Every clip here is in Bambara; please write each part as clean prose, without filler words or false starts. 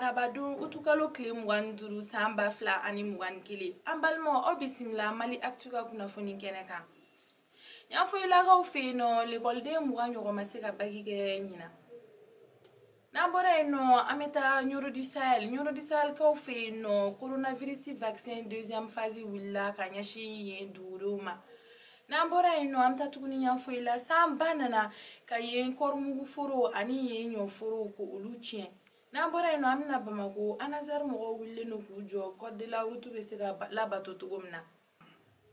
Arabadon, utukalo tile 25, san 2021. An balimaw, aw bisimila Mali Actu ka kunnafoni kɛnɛ kan. Ɲanfoyilakaw fɛ yen nɔ, lekɔliden 20 ɲɔgɔn ma se ka baki kɛ ɲinan. N'an bɔra yen nɔ, an bɛ taa Ɲɔrɔ du Sahel. Ɲɔrɔ du Sahelkaw fɛ yen nɔ, coronavirus vaccin deuxième phase wulila ka ɲɛsin yen dugudenw ma. N'an bɔra yen nɔ, an bɛ taa tuguni Ɲanfoyila. Sanba nana ka yen kɔrimugu foro ani yen ɲɔforow ko olu tiɲɛ. N'an bɔra yen nɔ, an bɛna Bamako. ANASER mɔgɔw wulilen don k'u jɔ code de la route bɛ se ka labato cogo min na.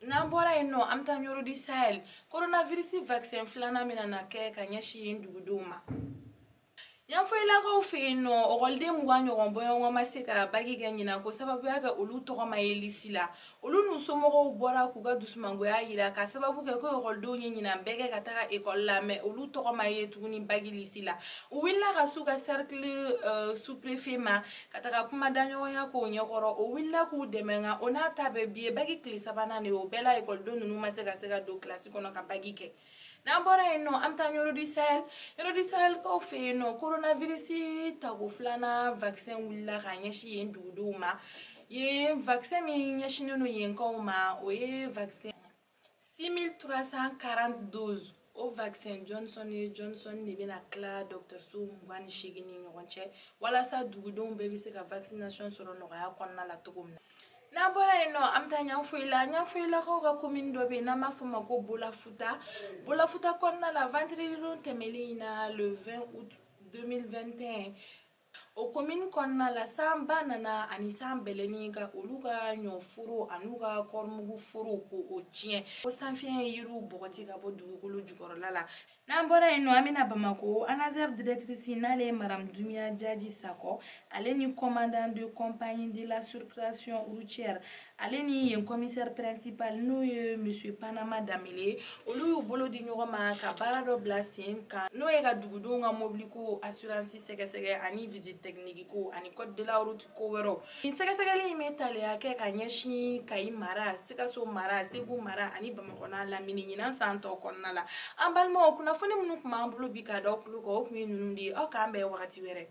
N'an bɔra yen nɔ, an bɛ taa Ɲɔrɔ du Sahel. Coronavirus vaccin filanan bɛna na kɛ ka ɲɛsin yen dugudenw ma. Ɲanfoyilakaw fɛ yen nɔ, ɔkɔliden 20 ɲɔgɔn bɔɲɔgɔn ma se ka baki kɛ ɲinan, ko sababuya kɛ olu tɔgɔ ma ye lisi la. Olu n'u somɔgɔw bɔra k'u ka dusumangoya yira ka sababu kɛ ko ɔkɔlidenw ye ɲinan bɛɛ kɛ ka taga ekɔli la, mɛ olu tɔgɔ ma ye tuguni baki lisi la. U wulila ka s'u ka cercle sous-préfet ma ka taga kuma daɲɔgɔnya k'o ɲɛkɔrɔ. O wulila k'u dɛmɛ, nka o n'a ta bɛɛ, bi ye baki tile sabanan de ye, o bɛɛ la ekɔlidenw ninnu ma se ka don kilasi kɔnɔ ka baki kɛ. N'an bɔra yen nɔ, an bɛ taa Ɲɔrɔ du Sahel. Ɲɔrɔ du Sahelkaw fɛ yen nɔ, coronavirus tako filanan vaccin wulila ka ɲɛsin yen dugudenw ma. Yen vaccin min ɲɛsinnen don yenkaw ma, o ye vaccin 6340 doses. O vaccin Johnson ye Johnson de bɛna tila dɔgɔtɔrɔso 28 ni ɲɔgɔn cɛ, walasa dugudenw bɛɛ bɛ se ka vaccination sɔrɔ nɔgɔya kɔnɔna la cogo min na. N'an bɔra yen nɔ, an bɛ taa Ɲanfoyila. Ɲanfoyilakaw ka commune dɔ bɛ yen n'an b'a fɔ o ma ko Bolafuta. Bolafuta kɔnɔna la, vendredi don tɛmɛnen in na, le 20 août 2021, o commune kɔnɔna la, sanba nana ani san bɛlɛnin ka olu ka ɲɔforo an'u ka kɔrimugu foro ko o tiɲɛ, ko sanfiɲɛ ye yiriw bɔgɔti ka bɔ dugukolo jukɔrɔla la. N'an bɔra yen nɔ, an bɛna Bamako. ANASER directrice, n'ale ye madame Dumiya Jaji Sakɔ, ale ni commandant de compagnie de la circulation routière, ale ni yen commissaire principal, n'o ye monsieur Panama Danbele, olu y'u bolo di ɲɔgɔn ma ka baara dɔ bila sen kan, n'o ye ka dugudenw ka mobiliko assurance sɛgɛsɛgɛ ani visite technique ko ani code de la route ko wɛrɛw. Nin sɛgɛsɛgɛli in bɛ taliya kɛ ka ɲɛsin Kayi mara, Sikaso mara, Segu mara ani Bamakɔ n'a lamini ɲinan san tɔ kɔnɔna la. An balimaw, kunnafoni minnu tun b'an bolo bi k'a da aw tulo kan, o tun ye ninnu de ye. Aw k'an bɛn wagati wɛrɛ.